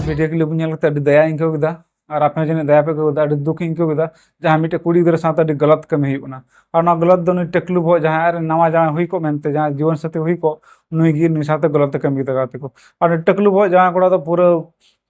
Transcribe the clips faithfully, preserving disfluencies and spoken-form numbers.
Video clip ᱧᱮᱞ ᱠᱟᱛᱮ ᱟᱹᱰᱤ ᱫᱟᱭᱟᱧ ᱟᱹᱭᱠᱟᱹᱣ ᱠᱮᱫᱟ᱾ ᱟᱨ ᱟᱯᱮ ᱦᱚᱸ ᱡᱟᱹᱱᱤᱡ ᱫᱟᱭᱟ ᱯᱮ ᱟᱹᱭᱠᱟᱹᱣ ᱠᱮᱫᱟ, ᱟᱹᱰᱤ ᱫᱩᱠᱤᱧ ᱟᱹᱭᱠᱟᱹᱣ ᱠᱮᱫᱟ, ᱡᱟᱦᱟᱸ ᱢᱤᱫᱴᱮᱡ ᱠᱩᱲᱤ ᱜᱤᱫᱽᱨᱟᱹ ᱥᱟᱶᱛᱮ ᱟᱹᱰᱤ ᱜᱟᱞᱟᱛ ᱠᱟᱹᱢᱤ ᱦᱩᱭᱩᱜ ᱠᱟᱱᱟ᱾ ᱟᱨ ᱚᱱᱟ ᱜᱟᱞᱟᱛ ᱫᱚ ᱩᱱᱤ ᱴᱟᱹᱠᱞᱩ ᱵᱚᱦᱚᱜ ᱡᱟᱦᱟᱸᱭ ᱟᱡ ᱨᱮᱱ ᱱᱟᱣᱟ ᱡᱟᱶᱟᱭ ᱦᱩᱭ ᱠᱚᱜ ᱢᱮᱱᱛᱮ, ᱡᱟᱦᱟᱸᱭ ᱡᱤᱵᱚᱱ ᱥᱟᱛᱷᱤ ᱦᱩᱭ ᱠᱚᱜ, ᱱᱩᱭ ᱜᱮ ᱱᱩᱭ ᱥᱟᱶᱛᱮ ᱜᱟᱞᱟᱛ ᱮ ᱠᱟᱹᱢᱤ ᱠᱮᱫᱟ ᱜᱟᱛᱮ ᱠᱚ᱾ ᱟᱨ ᱩᱱᱤ ᱴᱟᱹᱠᱞᱩ ᱵᱚᱦᱚᱜ ᱡᱟᱶᱟᱭ ᱠᱚᱲᱟ ᱫᱚ ᱯᱩᱨᱟᱹ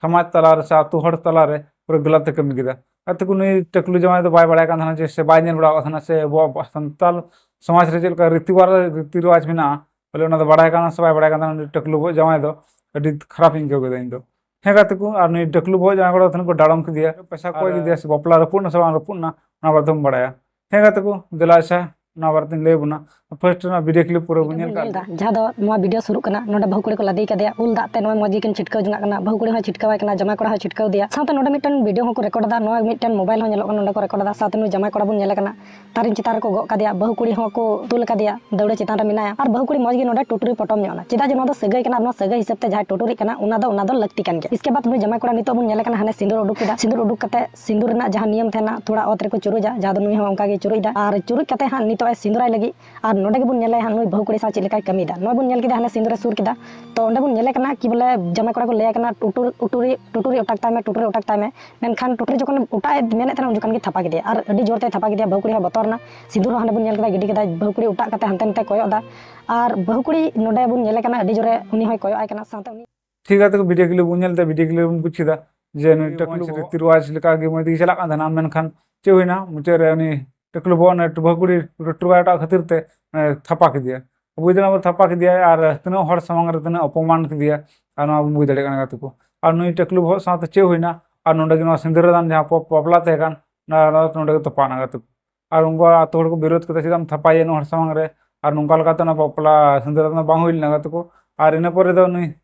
ᱥᱚᱢᱟᱡᱽ ᱛᱟᱞᱟᱨᱮ ᱥᱮ ᱟᱹᱛᱩ ᱦᱚᱲ ᱛᱟᱞᱟᱨᱮ ᱯᱩᱨᱟᱹ ᱜᱟᱞᱟᱛ ᱮ ᱠᱟᱹᱢᱤ ᱠᱮᱫᱟ᱾ ᱜᱟᱛᱮ ᱠᱚ, ᱱᱩᱭ ᱴᱟᱹᱠᱞᱩ ᱡᱟᱶᱟᱭ ᱫᱚ ᱵᱟᱭ ᱵᱟᱲᱟᱭ ᱠᱟᱱ ᱛᱟᱦᱮᱱᱟ ᱡᱮ, ᱥᱮ ᱵᱟᱭ ᱧᱮᱞ ᱵᱟᱲᱟ ᱟᱠᱟᱫ ᱛᱟᱦᱮᱱᱟ ᱥᱮ ᱟᱵᱚᱣᱟᱜ ᱥᱟᱱᱛᱟᱞ ᱥᱚᱢᱟᱡᱽ ᱨᱮ ᱪᱮᱫ ᱞᱮᱠᱟ ᱨᱤᱛᱤ ᱨᱤᱛᱤ ᱨᱮᱣᱟᱡᱽ ᱢᱮᱱᱟᱜᱼᱟ, ᱵᱚᱞᱮ ᱚᱱᱟ ᱫᱚ ᱵᱟᱲᱟᱭ ᱠᱟᱱᱟ ᱥᱮ ᱵᱟᱭ ᱵᱟᱲᱟᱭ ᱠᱟᱱ ᱛᱟᱦᱮᱱᱟ, ᱩᱱᱤ ᱴᱟᱹᱠᱞᱩ ᱵᱚᱦᱚᱜ ᱡᱟᱶᱟᱭ ᱫᱚ ᱟᱹᱰᱤ ᱠᱷᱟᱨᱟᱯ ᱤᱧ ᱟᱹᱭᱠᱟᱹᱣ ᱠᱮᱫᱟ ᱤᱧ ᱫᱚ᱾ ᱦᱮᱸ ᱜᱟᱛᱮ ᱠᱚ, ᱟᱨ ᱱᱩᱭ ᱴᱟᱹᱠᱞᱩ ᱵᱚᱦᱚᱜ ᱡᱟᱶᱟᱭ ᱠᱚᱲᱟ ᱛᱤᱱᱟᱹᱜ ᱠᱚ ᱰᱟᱲᱚᱢ ᱠᱮᱫᱮᱭᱟ, ᱯᱚᱭᱥᱟ ᱠᱚᱭ ᱟᱨ ᱠᱮᱫᱮᱭᱟ ᱥᱮ ᱵᱟᱯᱞᱟ ᱨᱟᱹᱯᱩᱫ ᱱᱟ ᱥᱮ ᱵᱟᱝ ᱨᱟᱹᱯᱩᱫ ᱱᱟ, ᱚᱱᱟ ᱵᱟᱨᱮ ᱛᱮᱵᱚᱱ ᱵᱟᱲᱟᱭᱟ᱾ ᱦᱮᱸ ᱜᱟᱛᱮ ᱠᱚ, ᱫᱮᱞᱟ ᱟᱪᱪᱷᱟ, ᱚᱱᱟ ᱵᱟᱨᱮ ᱛᱮᱧ ᱞᱟᱹᱭ ᱟᱵᱚᱱᱟ᱾ ᱯᱷᱟᱥᱴ ᱨᱮᱱᱟᱜ ᱵᱷᱤᱰᱤᱭᱳ ᱠᱞᱤᱯ ᱯᱩᱨᱟᱹ ᱵᱚᱱ ᱧᱮᱞ ᱠᱟᱜ᱾ ᱡᱟᱦᱟᱸ ᱫᱚ ᱱᱚᱣᱟ ᱵᱷᱤᱰᱤᱭᱳ ᱥᱩᱨᱩᱜ ᱠᱟᱱᱟ, ᱱᱚᱰᱮ ᱵᱟᱹᱦᱩ ᱠᱩᱲᱤ ᱠᱚ ᱞᱟᱫᱮ ᱠᱟᱫᱮᱭᱟ ᱩᱞ ᱫᱟᱜ ᱛᱮ, ᱱᱚᱣᱟ ᱢᱚᱡᱽ ᱜᱮᱠᱤᱱ ᱪᱷᱤᱴᱠᱟᱹᱣ ᱡᱚᱝᱟᱜ ᱠᱟᱱᱟ, ᱵᱟᱹᱦᱩ ᱠᱩᱲᱤ ᱦᱚᱸᱭ ᱪᱷᱤᱴᱠᱟᱹᱣᱟᱭ ᱠᱟᱱᱟ, ᱡᱟᱢᱟᱭ ᱠᱚᱲᱟ ᱦᱚᱸᱭ ᱪᱷᱤᱴᱠᱟᱹᱣ ᱫᱮᱭᱟ, ᱥᱟᱶᱛᱮ ᱱᱚᱰᱮ ᱢᱤᱫᱴᱮᱱ ᱵᱷᱤᱰᱤᱭᱳ ᱦᱚᱸᱠᱚ ᱨᱮᱠᱚᱨᱰ ᱮᱫᱟ, ᱱᱚᱣᱟ ᱢᱤᱫᱴᱮᱱ ᱢᱳᱵᱟᱭᱤᱞ ᱦᱚᱸ ᱧᱮᱞᱚᱜ ᱠᱟᱱᱟ ᱱᱚᱰᱮ ᱠᱚ ᱨᱮᱠᱚᱨᱰ ᱮᱫᱟ, ᱥᱟᱶᱛᱮ ᱱᱩᱭ ᱡᱟᱢᱟᱭ ᱠᱚᱲᱟ ᱵᱚᱱ ᱧᱮᱞᱮ ᱠᱟᱱᱟ ᱛᱟᱨᱤᱱ ᱪᱮᱛᱟᱱ ᱨᱮᱠᱚ ᱜᱚᱜ ᱠᱟᱫᱮᱭᱟ, ᱵᱟᱹᱦᱩ ᱠᱩᱲᱤ ᱦᱚᱸ ᱠᱚ ᱛᱩᱞ ᱠᱟᱫᱮᱭᱟ, ᱫᱟᱹᱣᱲᱟᱹ ᱪᱮᱛᱟᱱ ᱨᱮ ᱢᱮᱱᱟᱭᱟ, ᱟᱨ ᱵᱟᱹᱦᱩ ᱠᱩᱲᱤ ᱢᱚᱡᱽ ᱜᱮ ᱱᱚᱰᱮ ᱴᱩᱴᱩᱨᱤ ᱯᱚᱴᱚᱢ ᱧᱚᱜ ᱮᱱᱟ᱾ ᱪᱮᱫᱟᱜ ᱡᱮ ᱱᱚᱣᱟ ᱫᱚ ᱥᱟᱹᱜᱟᱹᱭ ᱠᱟᱱᱟ, ᱟᱨ ᱱᱚᱣᱟ ᱥᱟᱹᱜᱟᱹᱭ ᱦᱤᱥᱟᱹᱵ ᱛᱮ ᱡᱟᱦᱟᱸᱭ ᱴᱩᱴᱩᱨᱤᱜ ᱠᱟᱱᱟ ᱚᱱᱟ ᱫᱚ, ᱚᱱᱟ ᱫᱚ ᱞᱟᱹᱠᱛᱤ ᱠᱟᱱ ᱜᱮᱭᱟ᱾ ᱤᱥᱠᱮ ᱵᱟᱫ ᱱᱩᱭ ᱡᱟᱢᱟᱭ ᱠᱚᱲᱟ ᱱᱤᱛᱚᱜ ᱵᱚᱱ ᱧᱮᱞᱮ ᱠᱟᱱᱟ ᱦᱟᱱᱮ ᱥᱤᱸᱫᱩᱨ ᱩᱰᱩᱠ ᱠᱮᱫᱟ, ᱥᱤᱸᱫᱩᱨ ᱩᱰᱩᱠ ᱠᱟᱛᱮ ᱥᱤᱸᱫᱩᱨ ᱨᱮᱱᱟᱜ ᱡᱟᱦᱟᱸ ᱱᱤᱭᱚᱢ ᱛᱟᱦᱮᱱᱟ ᱛᱷᱚᱲᱟ ᱚᱛ ᱨᱮᱠᱚ ᱪᱩᱨᱩᱡᱟ, ᱡᱟᱦᱟᱸ ᱫᱚ ᱱᱩᱭ ᱦᱚᱸ ᱚᱱᱠᱟ ᱜᱮ ᱪᱩᱨᱩᱡ ᱫᱟ, ᱟᱨ ᱪᱩᱨᱩᱡ ᱠᱟᱛᱮ ᱦᱟᱸᱜ ᱱᱤᱛᱚᱜ ᱮ ᱥᱤᱸᱫᱩᱨᱟᱭ ᱞᱟᱹᱜᱤᱫ᱾ ᱟᱨ ᱱᱚᱰᱮ ᱜᱮᱵᱚᱱ ᱧᱮᱞᱮᱭᱟ ᱦᱟᱸᱜ ᱱᱩᱭ ᱵᱟᱹᱦᱩ ᱠᱩᱲᱤ ᱥᱟᱶ ᱪᱮᱫ ᱞᱮᱠᱟᱭ ᱠᱟᱹᱢᱤᱭᱮᱫᱟ᱾ ᱱᱚᱣᱟ ᱵᱚᱱ ᱧᱮᱞ ᱠᱮᱫᱟ ᱦᱟᱱᱮ ᱥᱤᱸᱫᱩᱨ ᱮ ᱥᱩᱨ ᱠᱮᱫᱟ, ᱛᱚ ᱚᱸᱰᱮ ᱵᱚᱱ ᱧᱮᱞᱮ ᱠᱟᱱᱟ ᱠᱤ ᱵᱚᱞᱮ ᱡᱟᱢᱟᱭ ᱠᱚᱲᱟ ᱠᱚ ᱞᱟᱹᱭ ᱠᱟᱱᱟ, "ᱴᱩᱴᱩᱨ, ᱴᱩᱴᱩᱨᱤ, ᱴᱩᱴᱩᱨᱤ ᱚᱴᱟᱜ ᱛᱟᱭ ᱢᱮ, ᱴᱩᱴᱩᱨᱤ ᱚᱴᱟᱜ ᱛᱟᱭ ᱢᱮ", ᱢᱮᱱᱠᱷᱟᱱ ᱴᱩᱴᱩᱨᱤ ᱡᱚᱠᱷᱚᱱ ᱚᱴᱟᱜ ᱮ ᱢᱮᱱᱮᱫ ᱛᱟᱦᱮᱱᱟ ᱩᱱ ᱡᱚᱠᱷᱚᱱ ᱜᱮ ᱛᱷᱟᱯᱟ ᱠᱮᱫᱮᱭᱟ, ᱟᱨ ᱟᱹᱰᱤ ᱡᱳᱨ ᱛᱮᱭ ᱛᱷᱟᱯᱟ ᱠᱮᱫᱮᱭᱟ᱾ ᱵᱟᱹᱦᱩ ᱠᱩᱲᱤ ᱦᱚᱸ ᱵᱚᱛᱚᱨ ᱮᱱᱟ, ᱥᱤᱸᱫᱩᱨ ᱦᱚᱸ ᱦᱟᱸᱰᱮ ᱵᱚᱱ ᱧᱮᱞ ᱠᱮᱫᱟ ᱜᱤᱰᱤ ᱠᱮᱫᱟᱭ, ᱵᱟᱹᱦᱩ ᱠᱩᱲᱤ ᱚᱴᱟᱜ ᱠᱟᱛᱮ ᱦᱟᱱᱛᱮ ᱱᱟᱛᱮ ᱠᱚᱭᱚᱜ ᱮᱫᱟ, ᱟᱨ ᱵᱟᱹᱦᱩ ᱠᱩᱲᱤ ᱱᱚᱰᱮ ᱵᱚᱱ ᱧᱮᱞᱮ ᱠᱟᱱᱟ ᱟᱹᱰᱤ ᱡᱳᱨᱮ ᱩᱱᱤ ᱦᱚᱸᱭ ᱠᱚᱭᱚᱜ ᱟᱭ ᱠᱟᱱᱟ, ᱥᱟᱶᱛᱮ ᱩᱱᱤ ᱴᱷᱤᱠ ᱜᱮᱭᱟ, ᱛᱚ ᱵᱷᱤᱰᱤᱭᱳ ᱠᱞᱤᱯ ᱵᱚᱱ ᱧᱮᱞ ᱛᱮ ᱵᱷᱤᱰᱤᱭᱳ ᱠᱞᱤᱯ ᱵᱚᱱ ᱵᱩᱡ ᱠᱮᱫᱟ ᱡᱮ ᱱᱩᱭ ᱴᱟᱹᱠᱞᱩ ᱨᱤᱛᱤ ᱨᱮᱣᱟᱡᱽ ᱞᱮᱠᱟ ᱜᱮ ᱢᱚᱡᱽ ᱛᱮᱜᱮ ᱪᱟᱞᱟᱜ ᱠᱟᱱ ᱛᱟᱦᱮᱱᱟ, ᱢᱮᱱᱠᱷᱟᱱ ᱪᱮᱫ ᱦᱩᱭᱱᱟ, ᱢᱩᱪᱟᱹᱫ ᱨᱮ ᱩᱱᱤ ᱴᱟᱹᱠᱞᱩ ᱵᱚᱦᱚᱜ ᱚᱱᱮ ᱵᱟᱹᱦᱩ ᱠᱩᱲᱤ ᱴᱩᱴᱩᱨ ᱵᱟᱭ ᱚᱴᱟᱜ ᱠᱷᱟᱹᱛᱤᱨ ᱛᱮ, ᱮ, ᱛᱷᱟᱯᱟ ᱠᱮᱫᱮᱭᱟ᱾ ᱵᱩᱡᱽ ᱫᱟᱲᱮᱭᱟᱜ ᱠᱟᱱᱟ ᱵᱚᱱ ᱛᱷᱟᱯᱟ ᱠᱮᱫᱮᱭᱟᱭ ᱟᱨ ᱛᱤᱱᱟᱹᱜ ᱦᱚᱲ ᱥᱟᱢᱟᱝ ᱨᱮ ᱛᱤᱱᱟᱹᱜ ᱚᱯᱚᱢᱟᱱ ᱠᱮᱫᱮᱭᱟ, ᱟᱨ ᱱᱚᱣᱟ ᱵᱚᱱ ᱵᱩᱡᱽ ᱫᱟᱲᱮᱭᱟᱜ ᱠᱟᱱᱟ ᱜᱟᱛᱮ ᱠᱚ᱾ ᱟᱨ ᱱᱩᱭ ᱴᱟᱹᱠᱞᱩ ᱵᱚᱦᱚᱜ ᱥᱟᱶᱛᱮ ᱪᱮᱫ ᱦᱩᱭᱱᱟ, ᱟᱨ ᱱᱚᱰᱮ ᱜᱮ ᱱᱚᱣᱟ ᱥᱤᱸᱫᱽᱨᱟᱹ ᱫᱟᱱ ᱡᱟᱦᱟᱸ ᱯᱚ-, ᱵᱟᱯᱞᱟ ᱛᱟᱦᱮᱸ ᱠᱟᱱ, ᱚᱱᱟ, ᱚᱱᱟ ᱱᱚᱰᱮ ᱜᱮ ᱛᱚᱯᱟᱜ ᱮᱱᱟ ᱜᱟᱛᱮ ᱠᱚ᱾ ᱟᱨ ᱩᱱᱠᱩ ᱟᱛᱳ ᱦᱚᱲ ᱠᱚ ᱵᱤᱨᱳᱫ ᱠᱮᱫᱟ, "ᱪᱮᱫᱟᱜ ᱮᱢ ᱛᱷᱟᱯᱟᱭᱮᱭᱟ ᱱᱩᱭ ᱦᱚᱲ ᱥᱟᱢᱟᱝ ᱨᱮ?" ᱟᱨ ᱱᱚᱝᱠᱟ ᱞᱮᱠᱟᱛᱮ ᱚᱱᱟ ᱵᱟᱯᱞᱟ ᱥᱤᱸᱫᱽᱨᱟᱹ ᱫᱟᱱ ᱫᱚ ᱵᱟᱝ ᱦᱩᱭ ᱞᱮᱱᱟ ᱜᱟᱛᱮ ᱠᱚ᱾ ᱟᱨ ᱤᱱᱟᱹ ᱯᱚᱨᱮ ᱫᱚ ᱱᱩᱭ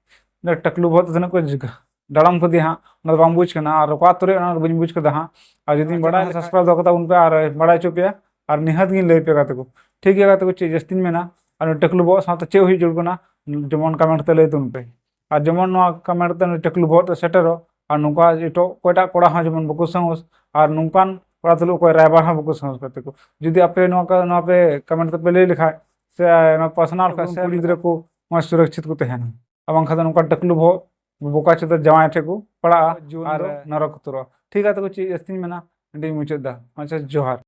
ᱴᱟᱹᱠᱞᱩ ᱵᱚᱦᱚᱜ ᱛᱮ ᱛᱤᱱᱟᱹᱜ ᱠᱚ ᱡᱤᱜ-, ᱰᱟᱲᱟᱢ ᱠᱮᱫᱮᱭᱟ ᱦᱟᱸᱜ, ᱚᱱᱟ ᱫᱚ ᱵᱟᱝ ᱵᱩᱡᱽ ᱠᱟᱱᱟ᱾ ᱟᱨ ᱚᱠᱟ ᱟᱛᱳ ᱨᱮ, ᱚᱱᱟ ᱫᱚ ᱵᱟᱹᱧ ᱵᱩᱡᱽ ᱠᱟᱫᱟ ᱦᱟᱸᱜ᱾ ᱟᱨ ᱡᱩᱫᱤᱧ ᱵᱟᱲᱟᱭᱟ, subscribe ᱫᱚᱦᱚ ᱠᱟᱛᱟ ᱵᱚᱱ ᱯᱮ ᱟᱨ ᱵᱟᱲᱟᱭ ᱦᱚᱪᱚ ᱯᱮᱭᱟ᱾ ᱟᱨ ᱱᱤᱦᱟᱹᱛ ᱜᱤᱧ ᱞᱟᱹᱭ ᱯᱮᱭᱟ ᱜᱟᱛᱮ ᱠᱚ᱾ ᱴᱷᱤᱠ ᱜᱮᱭᱟ ᱜᱟᱛᱮ ᱠᱚ, ᱪᱮᱫ ᱡᱟᱹᱥᱛᱤᱧ ᱢᱮᱱᱟ, ᱟᱨ ᱱᱩᱭ ᱴᱟᱹᱠᱞᱩ ᱵᱚᱦᱚᱜ ᱥᱟᱶᱛᱮ ᱪᱮᱫ ᱦᱩᱭ ᱡᱟᱹᱨᱩᱲ ᱠᱟᱱᱟ, ᱡᱮᱢᱚᱱ comment ᱛᱮ ᱞᱟᱹᱭ ᱛᱟᱵᱚᱱ ᱯᱮ᱾ ᱟᱨ ᱡᱮᱢᱚᱱ ᱱᱚᱣᱟ comment ᱛᱮ ᱱᱩᱭ ᱴᱟᱹᱠᱞᱩ ᱵᱚᱦᱚᱜ ᱛᱮ ᱥᱮᱴᱮᱨᱚᱜ, ᱟᱨ ᱱᱚᱝᱠᱟ ᱮᱴᱟᱜ ᱚᱠᱚᱭᱴᱟᱜ ᱠᱚᱲᱟ ᱦᱚᱸ ᱡᱮᱢᱚᱱ ᱵᱟᱠᱚ ᱥᱟᱦᱚᱥ, ᱟᱨ ᱱᱚᱝᱠᱟᱱ ᱠᱚᱲᱟ ᱛᱩᱞᱩᱡ ᱚᱠᱚᱭ ᱨᱟᱭᱵᱟᱨ ᱦᱚᱸ ᱵᱟᱠᱚ ᱥᱟᱦᱚᱥ ᱜᱟᱛᱮ ᱠᱚ᱾ ᱡᱩᱫᱤ ᱟᱯᱮ ᱱᱚᱣᱟ ᱠᱚ, ᱱᱚᱣᱟ ᱯᱮ comment ᱛᱮᱯᱮ ᱞᱟᱹᱭ ᱞᱮᱠᱷᱟᱡ, ᱥᱮ ᱱᱚᱣᱟ personal ᱠᱷᱚᱡ ᱥᱮ ᱜᱤᱫᱽᱨᱟᱹ ᱠᱚ ᱢᱚᱡᱽ ᱥᱩᱨᱚᱠᱪᱷᱤᱛ ᱠᱚ ᱛᱟᱦᱮᱱᱟ᱾ ᱟᱨ ᱵᱟᱝᱠᱷᱟᱱ ᱫᱚ ᱱᱚᱝᱠᱟ ᱴᱟᱹᱠᱞᱩ ᱵᱚᱦᱚᱜ ᱵᱚᱠᱟ ᱪᱳᱫᱟ ᱡᱟᱶᱟᱭ ᱴᱷᱮᱱ ᱠᱚ ᱯᱟᱲᱟᱜᱼᱟ, ᱡᱩᱣᱟᱹᱱ ᱟᱨ ᱫᱚ ᱱᱚᱨᱚᱠ ᱩᱛᱟᱹᱨᱚᱜᱼᱟ᱾ ᱴᱷᱤᱠ ᱜᱮᱭᱟ, ᱛᱚᱵᱮ ᱪᱮᱫ ᱡᱟᱹᱥᱛᱤᱧ ᱢᱮᱱᱟ, ᱱᱚᱸᱰᱮᱧ ᱢᱩᱪᱟᱹᱫ ᱮᱫᱟ᱾ ᱟᱪᱪᱷᱟ, ᱡᱚᱦᱟᱨ᱾